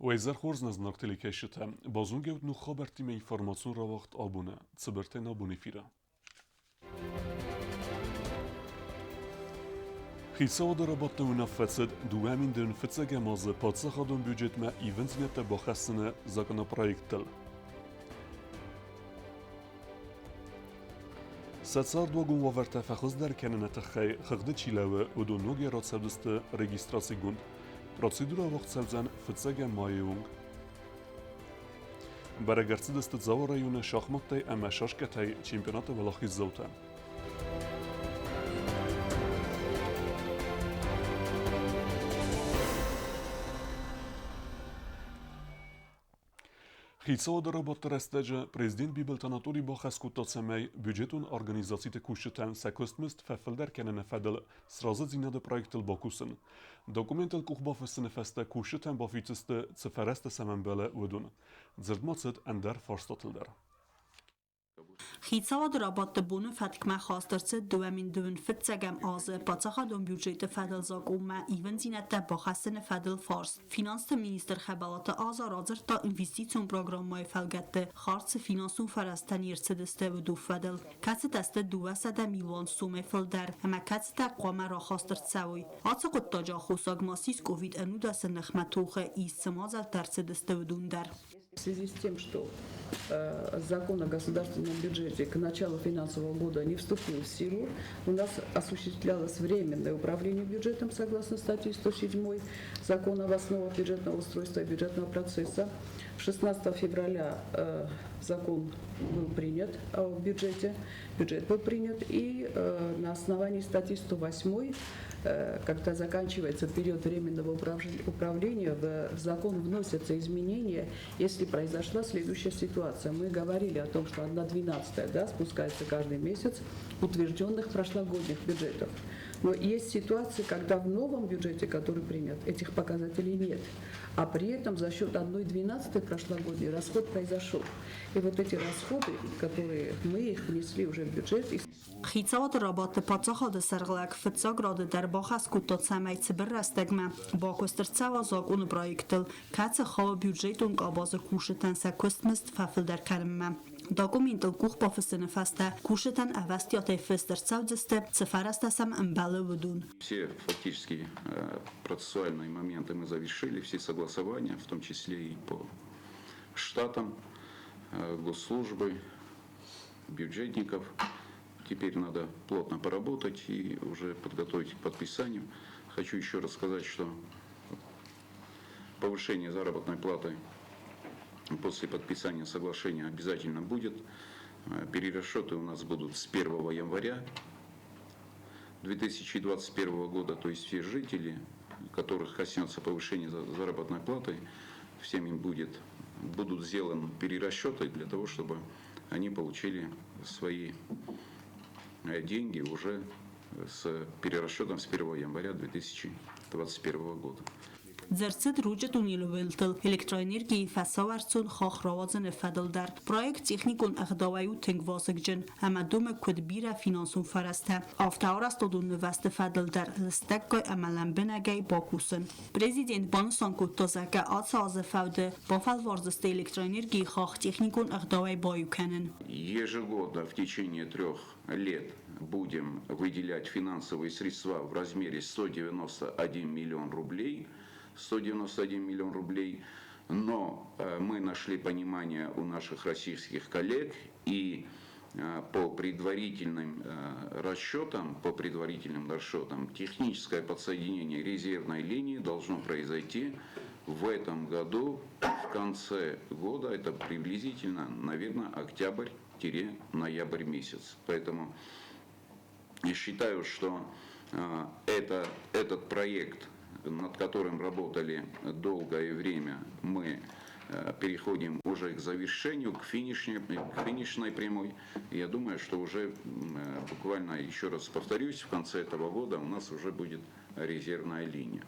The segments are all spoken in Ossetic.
Уӕ изӕр хорз нӕ зынаргъ телекӕсджытӕ! Базонгӕут ног хабӕрттимӕ информацион рауагъд абоны, цыбыртӕй нӕ абоны эфиры. Хицауады рабадты уынаффӕ цыд 2000 фыццӕгӕм азы паддзахадон бюджетмӕ ивындзинӕдтӕ бахӕссыны законопроекттыл. Сӕ цардуагон уавӕртӕ фӕхуыздӕр кӕныны тыххӕй хыгъды чи лӕууы, уыдон ногӕй рацӕудзысты регистрацигонд. Процедурӕ уагъд цӕудзӕн фыццӕгӕм майы онг. Бӕрӕг ӕрцыдысты Дзауы районы шахматтӕй ӕмӕ шашкӕтӕй чемпионаты уӕлахиздзаутӕ. Хицауады рабадты рӕстӕджы президент Бибылты Анатолий бахӕс кодта, цӕмӕй бюджетон организациты кусджытӕн сӕ куыстмызд фӕфылдӕр кӕныны фӕдыл сразыдзинады проектыл бакусын. Документыл къух бафыссыны фӕстӕ кусджытӕн бафиддзысты, цы фӕрӕзтӕ сӕм ӕмбӕлы, уыдон. Дзырд ма цыд ӕндӕр фарстатыл дӕр. Хицауады рабадты боны фӕткмӕ хаст ӕрцыд 2021 азы паддзахадон бюджеты фӕдыл закъонмӕ ивындзинӕдтӕ бахӕссыны фӕдыл фарст. Финансты министр Хӕбӕлаты Аза радзырдта инвестицион программӕйы фӕлгӕтты хардз цы финансон фӕрӕзтӕ не рцыдысты, уыдон фӕдыл, кӕцытӕ сты 200 милуан сомӕй фылдӕр ӕмӕ кӕцытӕ хъуамӕ рахаст ӕрцӕуой. Ацы хъуыддаджы аххосаг ма ссис ковид-ӕнудӕсы ныхмӕ тохы ист цы мадзӕлттӕ ӕрцыдысты, уыдон дӕр. В связи с тем, что закон о государственном бюджете к началу финансового года не вступил в силу, у нас осуществлялось временное управление бюджетом согласно статьи 107 Закона об основах бюджетного устройства и бюджетного процесса. 16 февраля закон был принят о бюджете, бюджет был принят, и на основании статьи 108, когда заканчивается период временного управления, в закон вносятся изменения, если произошла следующая ситуация. Мы говорили о том, что 1,12, да, спускается каждый месяц утвержденных прошлогодних бюджетов. Но есть ситуации, когда в новом бюджете, который принят, этих показателей нет. А при этом за счет 1,12 прошлогодней расход произошел. И вот эти расходы, которые мы их внесли уже в бюджет. Хицауады рабадты паддзахады сӕргълӕг фыццаг рады дӕр бахӕс кодта, цӕмӕй цыбыр рӕстӕгмӕ бакуыст ӕрцӕуа закъоны проектыл, кӕцы хауы бюджетон къабазы кусджытӕн сӕ куыстмызд фӕфылдӕр кӕнынмӕ. Документыл къух бафыссыны фӕстӕ кусджытӕн ӕвӕстиатӕй фыст ӕрцӕудзысты, цы фӕрӕзтӕ сӕм ӕмбӕлы, уыдон. Все фактически процессуальные моменты мы завершили, все согласования, в том числе и по штатам госслужбы, бюджетников. Теперь надо плотно поработать и уже подготовить к подписанию. Хочу еще раз сказать, что повышение заработной платы после подписания соглашения обязательно будет. Перерасчеты у нас будут с 1 января 2021 года, то есть все жители, которых коснется повышение заработной платы, всем им будут сделаны перерасчеты для того, чтобы они получили свои деньги уже с перерасчетом с 1 января 2021 года. Дзырд цыд Ручъы туннелы уӕлтыл электроэнергийы фӕсауӕрцон хахх рауадзыны фӕдыл дӕр. Проект техникон ӕгъдауӕй у тынг вазыгджын ӕмӕ домы куыд бирӕ финансон фӕрӕзтӕ, афтӕ арӕзтадон нывӕзты фӕдыл дӕр лыстӕггай ӕмӕ лӕмбынӕгӕй бакусын. Президент банысан кодта, зӕгъгӕ, ацы азы фӕуды бафӕлвардзысты электроэнергийы хахх техникон ӕгъдауӕй баиу кӕнын. Ежегодно в течение трех лет будем выделять финансовые средства в размере 191 миллион рублей. 191 миллион рублей. Но мы нашли понимание у наших российских коллег и по предварительным расчетам, техническое подсоединение резервной линии должно произойти в этом году, в конце года, это приблизительно, наверное, октябрь-ноябрь месяц. Поэтому я считаю, что этот проект, над которым работали долгое время, мы переходим уже к завершению, к финишной прямой. Я думаю, что уже буквально, еще раз повторюсь, в конце этого года у нас уже будет резервная линия.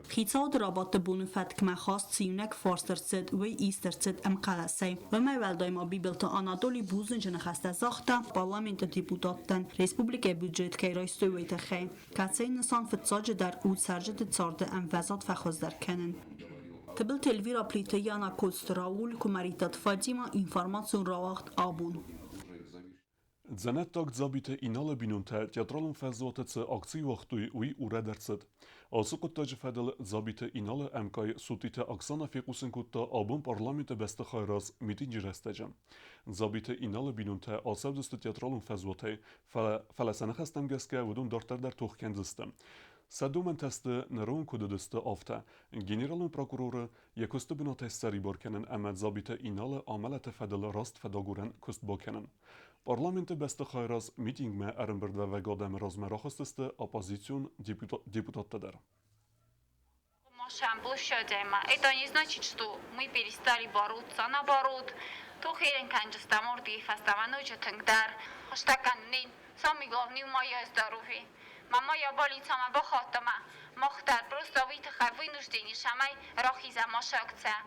Хицауады рабадты боны фӕткмӕ хаст цы иунӕг фарст ӕрцыд, уый ист ӕрцыд ӕмхъӕлӕсӕй. Уымӕй уӕлдай ма Бибылты Анатоли бузныджы ныхӕстӕ загъта парламенты депутаттӕн, республикӕйы бюджет кӕй райстой, уый тыххӕй, кӕцыйы нысан фыццаджыдӕр у цӕрджыты царды ӕмвӕзад фӕхуыздӕр кӕнын. Тыбылты Эльвира, Плиты Яна, Коцты Рауль, Куымӕридтаты Фатимӕ, информацион рауагъд Абон. Дзӕнӕттаг Дзабиты Иналы бинонтӕ театралон фӕзуаты цы акци уагътой, уый урӕд ӕрцыд. Ацы хъуыддаджы фӕдыл Дзабиты Иналы ӕмкъай Сутиты Оксана фехъусын кодта абон парламенты бӕстыхайы раз митинджы рӕстӕджы. Дзабиты Иналы бинонтӕ ацӕудзысты театралон фӕзуатӕй, фӕлӕ сӕ ныхӕстӕм гӕсгӕ уыдон дарддӕр дӕр тох кӕндзысты. Сӕ домӕнтӕ сты, ныронг куыд уыдысты, афтӕ. Генералон прокуроры йӕ куысты бынатӕй ссӕрибар кӕнын ӕмӕ Дзабиты Иналы амӕлӕты фӕдыл раст фӕдагурӕн куыст бакӕнын. Парламенты бӕстыхайы раз митингмӕ ӕрӕмбырдуӕвӕг адӕмы размӕ рахызтысты оппозицион депутаттӕ дӕр. Машам площадяйма. Это не значит, что мы перестали бороться. Наоборот, тохерен кӕнджыстӕм ордыги фӕстӕмӕ ноджы тынгдӕр. Хъуыста кӕнын. Самый главный мое здоровье. Мама я больницамӕ бахаттама. Мах дӕр просто уый тыххӕй вынуждены цӕмӕй рахизӕм ацы акцийӕ.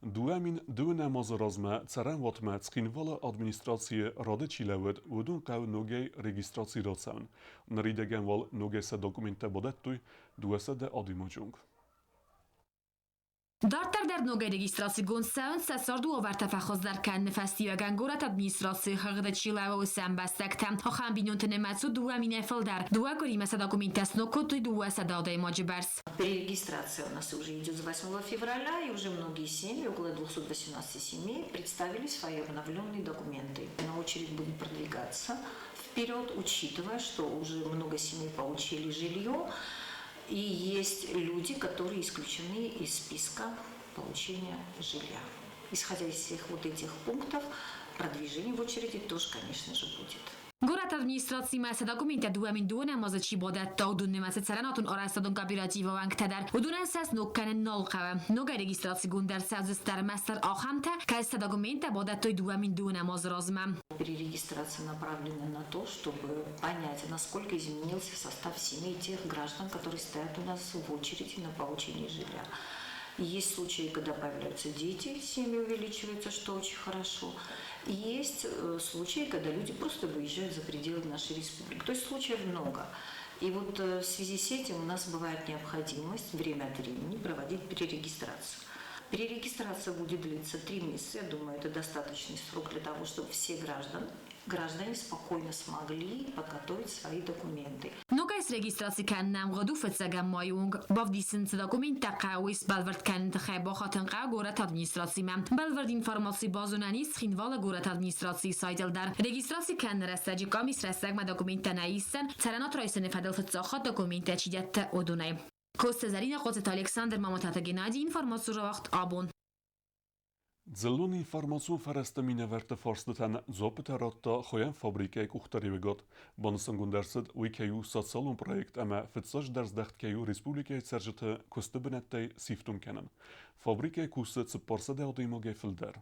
2012 азы размӕ цӕрӕнуатмӕ Цхинвалы администрацийы рады чи лӕууыд, уыдон хъӕуы ногӕй регистраци рацӕуын. Ныридӕгӕн уал ногӕй сӕ документтӕ бадӕттой 200 адӕймаджы онг. Дарддӕр дӕр ногӕй регистрацигонд цӕуынц сӕ царды уавӕртӕ фӕхуыздӕр кӕныны фӕстиуӕгӕн горӕты администрацийы хыгъды чи лӕууы, уыцы ӕмбӕстӕгтӕ. Ахӕм бинонты нымӕц у 2 минӕй фылдӕр. Дыууӕ къуыримӕ сӕ документтӕ сног кодтой 200 адӕймаджы бӕрц. Перерегистрация у нас уже идет с 8 февраля, и уже многие семьи, около 218 семей, представили свои обновленные документы. На очередь будем продвигаться вперед, учитывая, что уже много семей получили жилье, и есть люди, которые исключены из списка получения жилья. Исходя из всех вот этих пунктов, продвижение в очереди тоже, конечно же, будет. Горӕты администрацимӕ сӕ документтӕ 2012-ӕм азы чи бадӕтта, уыдон нымӕцы цӕрӕнуатон арӕзтадон кооперативы уӕнгтӕ дӕр. Уыдонӕн сӕ сног кӕнын нал хъӕуы. Ногӕй регистрацигонд ӕрцӕудзысты ӕрмӕстдӕр ахӕмтӕ, кӕд сӕ документтӕ бадӕттой 2012-ӕм азы размӕ. Перерегистрация направлена на то, чтобы понять, насколько изменился состав семей тех граждан, которые стоят у нас в очереди на получение жилья. Есть случаи, когда появляются дети, семьи увеличиваются, что очень хорошо. И есть случаи, когда люди просто выезжают за пределы нашей республики. То есть случаев много. И вот в связи с этим у нас бывает необходимость время от времени проводить перерегистрацию. Перерегистрация будет длиться 3 месяца. Я думаю, это достаточный срок для того, чтобы все граждане спокойно смогли подготовить свои документы. Ногӕй срегистраци кӕнынӕн ӕмгъуыд у фыццӕгӕм майы онг. Бавдисын цы документтӕ хъӕуы, сбӕлвырд кӕныны тыххӕй бахатын хъӕуы горӕты администрацимӕ. Бӕлвырд информаци базонӕн ис Цхинвалы горӕты администрацийы сайтыл дӕр. Регистраци кӕныны рӕстӕджы къамис рӕстӕгмӕ документтӕ нӕ исдзӕн, цӕрӕнуат райсыны фӕдыл фыццаг хатт документтӕ чи дӕтты, уыдонӕй. Коцты Зӕринӕ, Хъоцыты Александр, Мамытаты Геннадий, информацион рауагъд Абон. Дзыллон информацион фӕрӕзты минӕвӕртты фарстытӕн дзуаппытӕ радта хуыйӕн фабрикӕйы къухдариуӕгад. Банысангонд ӕрцыд, уый кӕй у социалон проект ӕмӕ фыццаджыдӕр здӕхт кӕй у республикӕйы цӕрджыты куысты бынӕттӕй сифтонг кӕнын. Фабрикӕйы кусы 400 адӕймагӕй фылдӕр.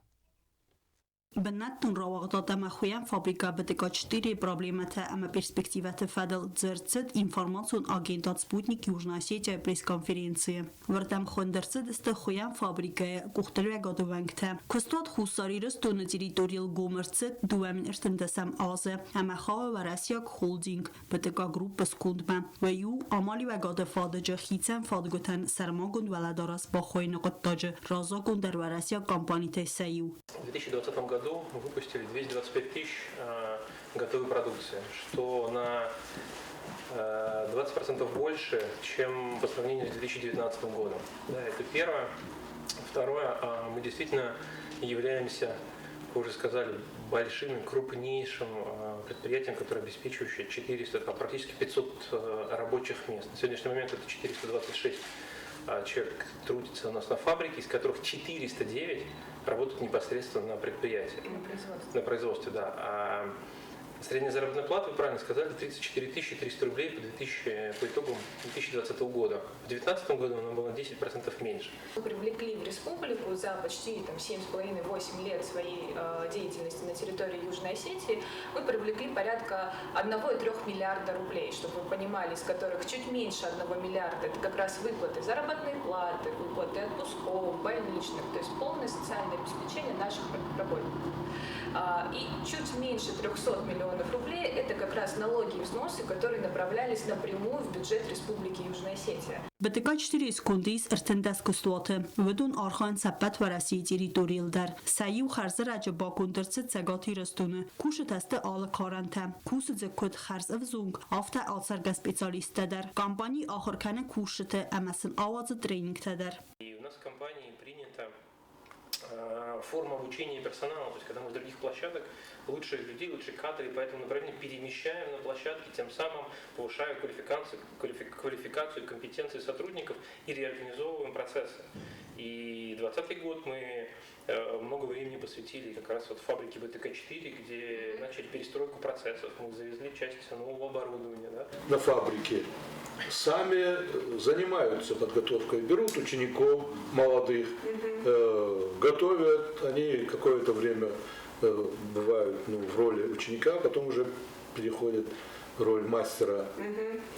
Бынӕттон рауагъдад ӕмӕ хуыйӕн фабрикӕ БТК-4-йы проблемӕтӕ ӕмӕ перспективӕты фӕдыл дзырд цыд информацион агентад «Спутник Южная Осетия» пресс-конференцийы. Уырдӕм хуынд ӕрцыдысты хуыйӕн фабрикӕйы къухдариуӕгады уӕнгтӕ. Куыстуат Хуссар Ирыстоны территорийыл гом ӕрцыд 2013 азы ӕмӕ хауы уӕрӕсейаг холдинг БТК Групп-ы скондмӕ. Уый у амалиуӕгады фадыджы хицӕн фадгуытӕн сӕрмагонд уӕлӕдарӕс бахуыйыны хъуыддаджы раззагондӕр уӕрӕсейаг компанитӕй сӕ иу. В 2020 году мы выпустили 225 тысяч готовой продукции, что на 20% больше, чем по сравнению с 2019 годом. Да, это первое. Второе, мы действительно являемся, вы уже сказали, большим, крупнейшим предприятием, которое обеспечивающее 400, там, практически 500 рабочих мест. На сегодняшний момент это 426 человек трудится у нас на фабрике, из которых 409 работают непосредственно на предприятии. На производстве. На производстве, да. А средняя заработная плата, вы правильно сказали, 34 300 рублей по итогам 2020 года. В 2019 году она была 10% меньше. Мы привлекли в республику за почти там, 7,5-8 лет своей деятельности на территории Южной Осетии, мы привлекли порядка 1,3 миллиарда рублей, чтобы вы понимали, из которых чуть меньше 1 миллиарда это как раз выплаты заработной платы, выплаты отпусков, больничных, то есть полное социальное обеспечение наших работников. И чуть меньше 300 миллионов миллионов рублей – это как раз налоги и взносы, которые направлялись напрямую в бюджет Республики Южная Осетия. БТК-4-йы сконды ис 13 куыстуаты. Уыдон архайынц ӕппӕт Уӕрӕсейы территорийыл дӕр. Сӕ иу хӕрзӕрӕджы баконд ӕрцыд Цӕгат Ирыстоны. Кусджытӕ сты алы карӕнтӕ. Кусы дзы куыд хӕрз ӕвзонг, афтӕ ацӕргӕ специалисттӕ дӕр. Компани ахуыр кӕны кусджыты ӕмӕ сын ауадзы тренингтӕ дӕр. И у нас в компании принята форма обучения персонала, то есть когда мы с других площадок лучших людей, лучшие кадры, и поэтому направление перемещаем на площадки, тем самым повышая квалификацию, компетенции сотрудников и реорганизовываем процессы. И 2020 год мы много времени посвятили как раз вот фабрике БТК-4, где начали перестройку процессов, мы завезли часть нового оборудования. Да? На фабрике сами занимаются подготовкой, берут учеников молодых, готовят, они какое-то время бывают, ну, в роли ученика, потом уже переходят в роль мастера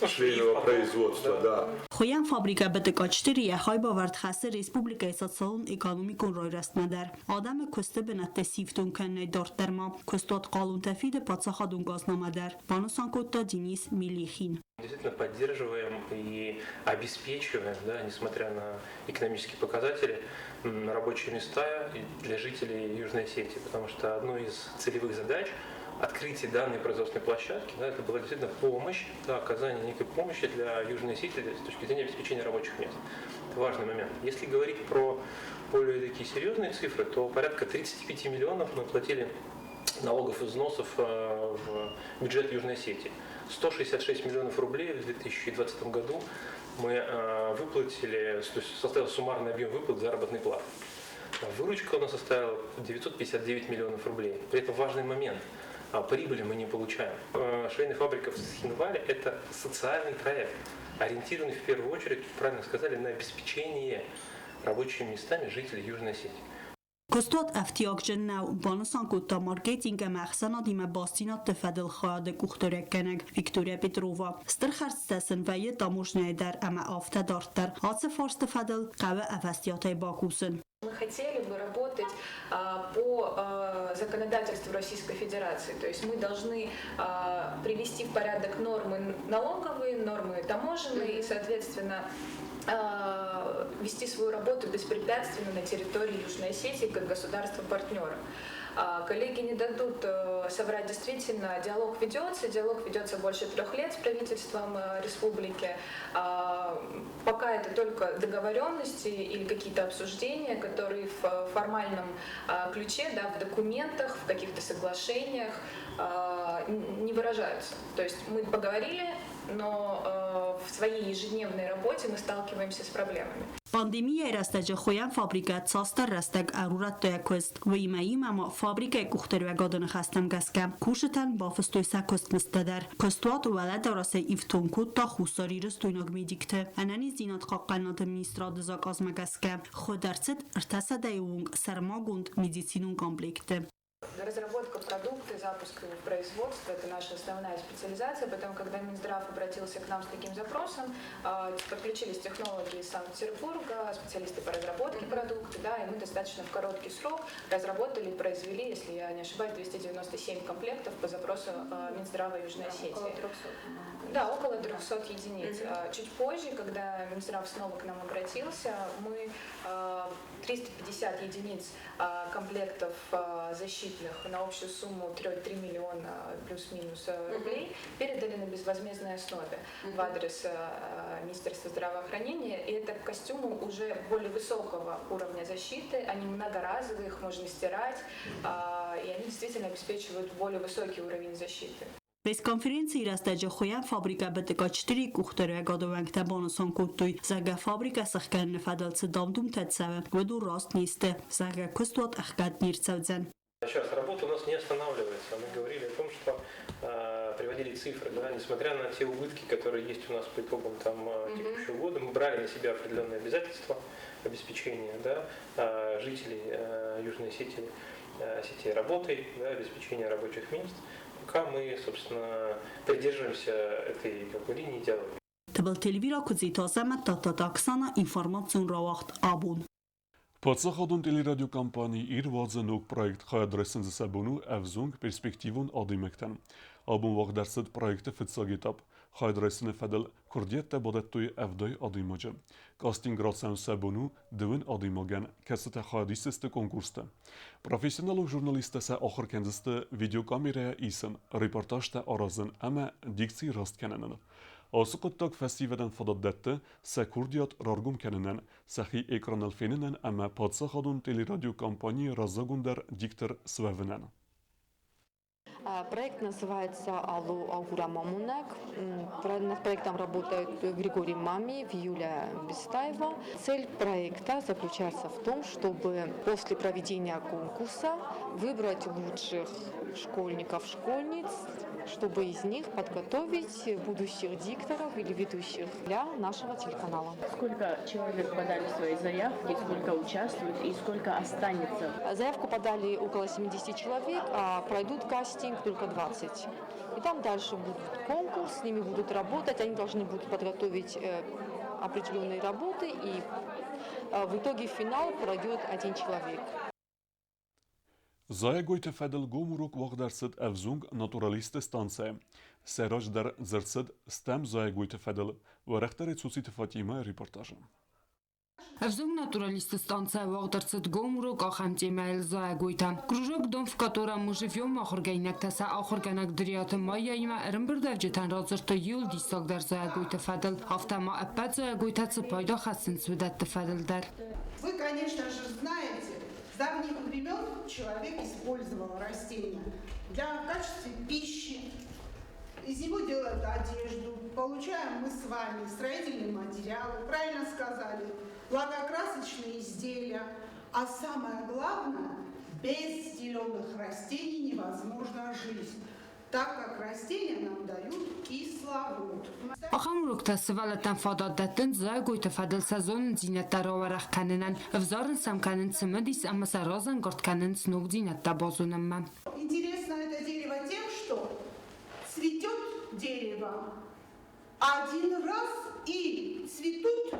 швейного производства. Да. Хуыйӕн фабрикӕ БТК-4 йӕ хайбавӕрд хӕссы республикӕйы социалон-экономикон райрӕзтмӕ дӕр. Адӕмы куысты бынӕттӕ сифтонг кӕнынӕй дарддӕр ма куыстуат хъалонтӕ фиды паддзахадон къазнамӕ дӕр, банысан кодта Денис Мелихин. Действительно поддерживаем и обеспечиваем, да, несмотря на экономические показатели, рабочие места для жителей Южной Осетии, потому что одной из целевых задач открытие данной производственной площадки, да, это была действительно помощь, да, оказание некой помощи для Южной Осетии с точки зрения обеспечения рабочих мест. Это важный момент. Если говорить про более такие серьезные цифры, то порядка 35 миллионов мы платили налогов и взносов в бюджет Южной Осетии. 166 миллионов рублей в 2020 году мы выплатили, то есть составил суммарный объем выплат заработной платы. Выручка у нас составила 959 миллионов рублей. При этом важный момент. Прибыли мы не получаем. Швейная фабрика в Цхинвале – это социальный проект, ориентированный в первую очередь, правильно сказали, на обеспечение рабочими местами жителей Южной Осетии. Куыстуат ӕфтиагджын нӕу, банысан кодта маркетинг ӕмӕ ӕхсӕнадимӕ бастдзинӕдты фӕдыл хайады къухдариуӕггӕнӕг Виктория Петрова. Стыр хӕрдзтӕ сын вӕййы таможнӕйы дӕр ӕмӕ афтӕ дарддӕр. Ацы фарсты фӕдыл хъӕуы ӕвӕстиатӕй бакусын. Мы хотели бы работать по законодательству Российской Федерации. То есть мы должны привести в порядок нормы налоговые, нормы таможенные и, соответственно, вести свою работу беспрепятственно на территории Южной Осетии как государства-партнера. Коллеги не дадут соврать, действительно, диалог ведется больше 3 лет с правительством республики. Пока это только договоренности или какие-то обсуждения, которые в формальном ключе, да, в документах, в каких-то соглашениях не выражаются. То есть мы поговорили, но в своей ежедневной работе мы сталкиваемся с проблемами. Пандемийӕйы рӕстӕджы хуыйӕн фабрикӕ цасдӕр рӕстӕг ӕрурӕдта йӕ куыст. Уыимӕ иумӕ ма фабрикӕйы къухдариуӕгады ныхӕстӕм гӕсгӕ, кусджытӕн бафыстой сӕ куыстмыздтӕ дӕр. Куыстуат уӕлӕдарӕсӕй ифтонг кодта хуссарирыстойнаг медикты. Ӕнӕниздзинад хъахъхъӕнынады министрады заказмӕ гӕсгӕ хуыд ӕрцыд 300-йы онг сӕрмагонд медицинон комплекты. Разработка продукта, запуск его в производство – это наша основная специализация. Потом, когда Минздрав обратился к нам с таким запросом, подключились технологи из Санкт-Петербурга, специалисты по разработке продукта, да, и мы достаточно в короткий срок разработали и произвели, если я не ошибаюсь, 297 комплектов по запросу Минздрава Южной Осетии. Около 300. Да, около 300 единиц. Чуть позже, когда Минздрав снова к нам обратился, мы 350 единиц комплектов защитных на общую сумму 3 миллиона плюс-минус рублей передали на безвозмездной основе в адрес Министерства здравоохранения. И это костюмы уже более высокого уровня защиты, они многоразовые, их можно стирать, и они действительно обеспечивают более высокий уровень защиты. Пресс-конференцийы рӕстӕджы хуыйӕн фабрикӕ БТК-4-йы къухдариуӕгады уӕнгтӕ банысан кодтой, зӕгъгӕ, фабрикӕ сӕхгӕныны фӕдыл цы дам-думтӕ цӕуы, уыдон раст не сты, зӕгъгӕ, куыстуат ӕхгӕд не рцӕудзӕн. Сейчас работа у нас не останавливается. Мы говорили о том, что приводили цифры, да, несмотря на те убытки, которые есть у нас по итогам там текущего года, мы брали на себя определенные обязательства обеспечения, да, жителей Южной Осетии работой, да, обеспечения рабочих мест. Пока мы, собственно, придерживаемся этой, как бы, линии диалога. Тыбылты Эльвира, Куыдзиты Азӕмӕт, Тадтаты Оксана, информацион рауагъд «Абон». Паддзахадон телерадиокомпани «Ир» уадзы ног проект хайад райсын дзы сӕ бон у ӕвзонг перспективон адӕймӕгтӕн. Абон уагъд ӕрцыд проекты фыццаг этап. Хайад райсыны фӕдыл куырдиӕттӕ бадӕттой 70 адӕймаджы. Кастинг рацӕуын сӕ бон у дыууын адӕймагӕн, кӕцытӕ хайад исдзысты конкурсты. Профессионалон журналисттӕ сӕ ахуыр кӕндзысты видеокамерӕйӕ исын, репортажтӕ аразын ӕмӕ дикци раст кӕныныл. Ацы хъуыддаг фӕсивӕдӕн фадат дӕтты сӕ курдиат раргом кӕнынӕн, сӕхи экраныл фенынӕн ӕмӕ паддзахадон телерадиокомпанийы раззагондӕр диктор суӕвынӕн. Проект называется «Алло, Аугура Мамунак». Над проектом работают Григорий Мамиев, Юлия Бестаева. Цель проекта заключается в том, чтобы после проведения конкурса выбрать лучших школьников, школьниц, чтобы из них подготовить будущих дикторов или ведущих для нашего телеканала. Сколько человек подали свои заявки, сколько участвуют и сколько останется? Заявку подали около 70 человек, а пройдут кастинг только 20. И там дальше будет конкурс, с ними будут работать, они должны будут подготовить определенные работы, и в итоге в финал пройдет один человек. Зайӕгойты фӕдыл гом урок уагъд ӕрцыд ӕвзонг натуралистты станцӕйы. Сӕ раздӕр дзырд цыд стӕм зайӕгойты фӕдыл. Уӕрӕхдӕрӕй Цуциты Фатимӕйы репортажы. Ӕвзонг натуралистты станцӕйы уагъд ӕрцыд гом урок ахӕм темӕйыл зайӕгойтӕ. Кружок «Дом, в котором мы живем» ахуыргӕнинӕгтӕ сӕ ахуыргӕнӕг Дриаты Майяимӕ ӕрӕмбырдуӕвджытӕн радзырдтой иуыл диссагдӕр зайӕгойты фӕдыл, афтӕ ма ӕппӕт зайӕгойтӕ цы пайда хӕссынц, уыдӕтты фӕдыл дӕр. Вы, конечно же, знаете, с давних времен человек использовал растения для качестве пищи. Из него делают одежду, получаем мы с вами строительные материалы, правильно сказали, лакокрасочные изделия. А самое главное, без зеленых растений невозможна жизнь, так как растения нам дают кислород. Ахӕм уроктӕ сывӕллӕттӕн фадат дӕттынц зайӕгойты фӕдыл сӕ зонындзинӕдтӕ рауӕрӕх кӕнынӕн, ӕвзарын сӕм кӕнынц цымыдис ӕмӕ сӕ разӕнгард кӕнынц ногдзинӕдтӕ базонынмӕ. Интересно это дерево тем, что цветет дерево один раз и цветут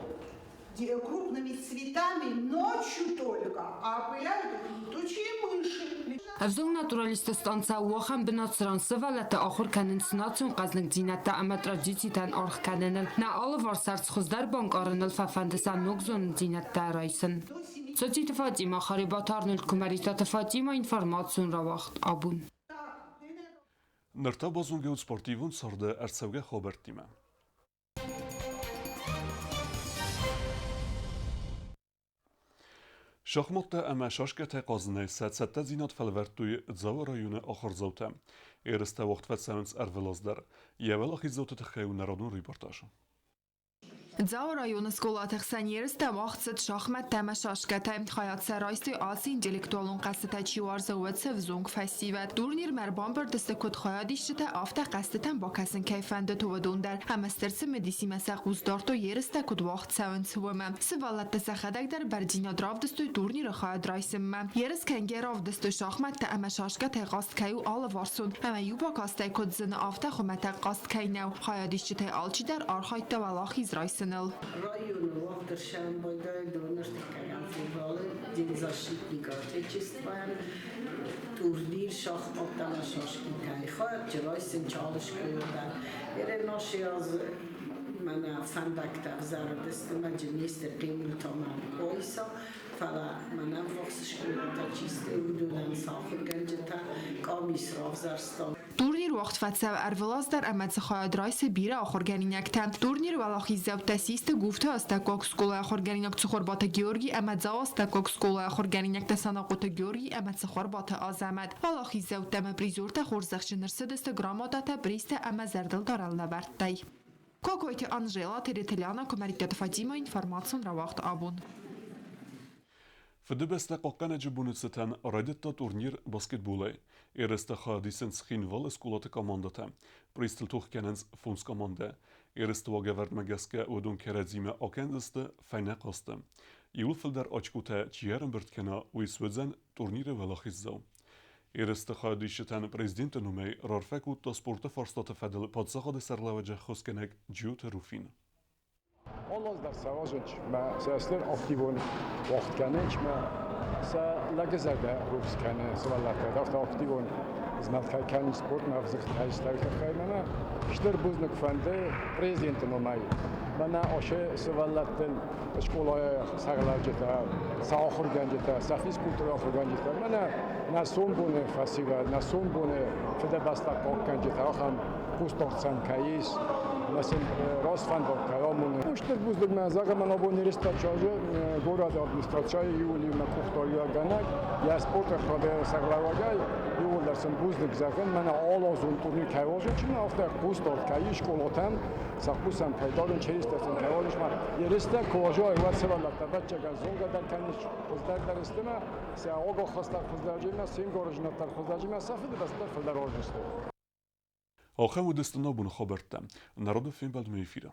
крупными цветами ночью только, а опыляют их летучие мыши. Ӕвзонг натуралистты станцӕ у ахӕм бынат, цыран сывӕллӕттӕ ахуыр кӕнынц национ хъӕздыгдзинӕдтӕ ӕмӕ традицитӕн аргъ кӕныныл. Нӕ алыварс ӕрдз хуыздӕр банкъарыныл фӕфӕнды сӕ ног зонындзинӕдтӕ райсын. Цоциты Фатимӕ, Харебаты Арнольд, Куымӕридтаты Фатимӕ, информацион рауагъд Абон. Ныр та базонгӕ ут спортивон царды ӕрцӕугӕ хабӕрттимӕ. Шахматтӕ ӕмӕ шашкӕтӕй хъазынӕй сӕ цӕттӕдзинад фӕлвӕрдтой Дзауы районы ахуырдзаутӕ. Ерыстӕ уагъд фӕцӕуынц ӕрвылаз дӕр. Йӕ уӕлахиздзауты тыххӕй у нӕ радон репортаж. Дзауы районы скъолаты хсӕн ерыстӕ уагъд цыд шахмӕттӕ ӕмӕ шашкӕтӕй. Хайад сӕ райстой ацы интеллектуалон хъӕзтытӕ чи уарзы, уӕд се взонг фӕсивӕд. Турнирмӕ ӕрбамбырд сты куыд хайадисджытӕ, афтӕ хъӕзтытӕм бакӕсын кӕй фӕндыд, уыдон дӕр. Ӕмӕ стыр цымыдисимӕ сӕ хъус дардтой ерыстӕ куыд уагъд цӕуынц, уымӕ. Сывӕллӕттӕ сӕхӕдӕг дӕр бӕрндзинад равдыстой турниры хайад райсынмӕ. Ерыс кӕнгӕ равдыстой шахмӕттӕ ӕмӕ шашкӕтӕй хъазт кӕй у алыварсон, ӕмӕ иу бакастӕй куыд зыны, афтӕ хуымӕтӕг хъазт кӕй нӕу. Хайадисджытӕй алчидӕр архайдта уӕлахиз райсыныл. Районы уагъд ӕрсӕн байдайы 12 февралы День защитника Отечества турнир шахматтӕ ӕмӕ шашкитӕй. Хайад райсын алы скъола дӕр. Ере наши аз мӕнӕ фӕндӕгтӕ ӕвзарыдысты мӕ Днестр хъемултамӕ Къуайса, фӕлӕ мӕнӕ ӕввахс скъолатӕ чи сты, уыдонӕн сӕ ахуыргӕнджытӕ къамис равзӕрста. Турнир уагъд фӕцӕуы ӕрвылаз дӕр ӕмӕ дзы хайад райсы бирӕ ахуыргӕнинӕгтӕ. Турниры уӕлахиздзӕуттӕ систы Гуфты астӕуккаг скъолайы ахуыргӕнинаг Цухорбаты Георгий ӕмӕ Дзауы астӕуккаг скъолайы ахуыргӕнинӕгтӕ Санахъоты Георгий ӕмӕ Цухорбаты Азӕмӕт. Уӕлахиздзӕуттӕ ӕмӕ призертӕ хорзӕхджын ӕрцыдысты грамотатӕ, призтӕ ӕмӕ зӕрдылдарӕн лӕвӕрттӕй. Кокойты Анжела, Тереты Ляна, Куымӕридтаты Фатимӕ, информацион рауагъд Абон. Фыдыбӕстӕ хъахъхъӕнӕджы боны цытӕн райдыдта турнир баскетболӕй. Ерыстӕ хайад исынц Цхинвалы скъолаты командӕтӕ. Призтыл тох кӕнынц фондз командӕ. Ерысты уагӕвӕрдмӕ гӕсгӕ уыдон кӕрӕдзимӕ акӕндзысты фӕйнӕ хъазты. Иууыл фылдӕр очкотӕ чи ӕрӕмбырд кӕна, уый суыдзӕн турниры уӕлахиздзау. Ерысты хайадисджытӕн президенты номӕй раарфӕ кодта спорты фарстаты фӕдыл паддзахады сӕргълӕууӕджы ӕххуысгӕнӕг Джиоты Руфин. Алы аз дӕр сӕ уадзынц мӕ сӕ стыр активон уагъд кӕнынц мӕ сӕ лӕджы зӕрдӕ рухс кӕны сывӕллӕттӕ. Афтӕ активон змӕлд кӕй кӕнынц спортмӕ ӕвзыгъд кӕй тыххӕй мӕнӕ стыр бузныг фӕнды президенты номӕй. Мӕнӕ ацы сывӕллӕттыл скъолайы сӕргълӕуджытӕ, сӕ ахуыргӕнджытӕ, сӕ физкультурӕйы ахуыргӕнджытӕ, мӕнӕ нӕ сомбоны фӕсивӕд, нӕ сомбоны фыдӕбӕстӕ хъахъхъӕнджытӕ ахӕм хъусдард сӕм кӕй ис, ӕмӕ сын раст фӕндаг кӕй амоны. Стыр бузныг мӕ зӕгъӕм, абон ерыстӕ горӕты администрацийы иуыл-иумӕ къухдариуӕггӕнӕг, йӕ спорты хъӕды сӕргълӕууӕгӕй иууылдӕр сын бузныг зӕгъын, мӕнӕ алазон турнир кӕй уадзынц, афтӕ хъусдард кӕй ис скъолатӕм, сӕ хъусӕн кӕй дарынц, ерыстӕ сын кӕй уадзынц. Ерыстӕ куы уазой, уӕд сывӕллӕттӕ ӕвӕццӕгӕн зонгӕ дӕр кӕнынц хуыздӕр дӕр сты мӕ сӕ агаххӕстдӕр хуыздӕрджимӕ, се мгарызнӕдтӕр хуыздӕрджимӕ сӕ фыдыбӕстӕ фылдӕр уарздзысты. Ахӕм уыдысты нӕ боны хабӕрттӕ. Народы фембӕлдмӕ эфиры.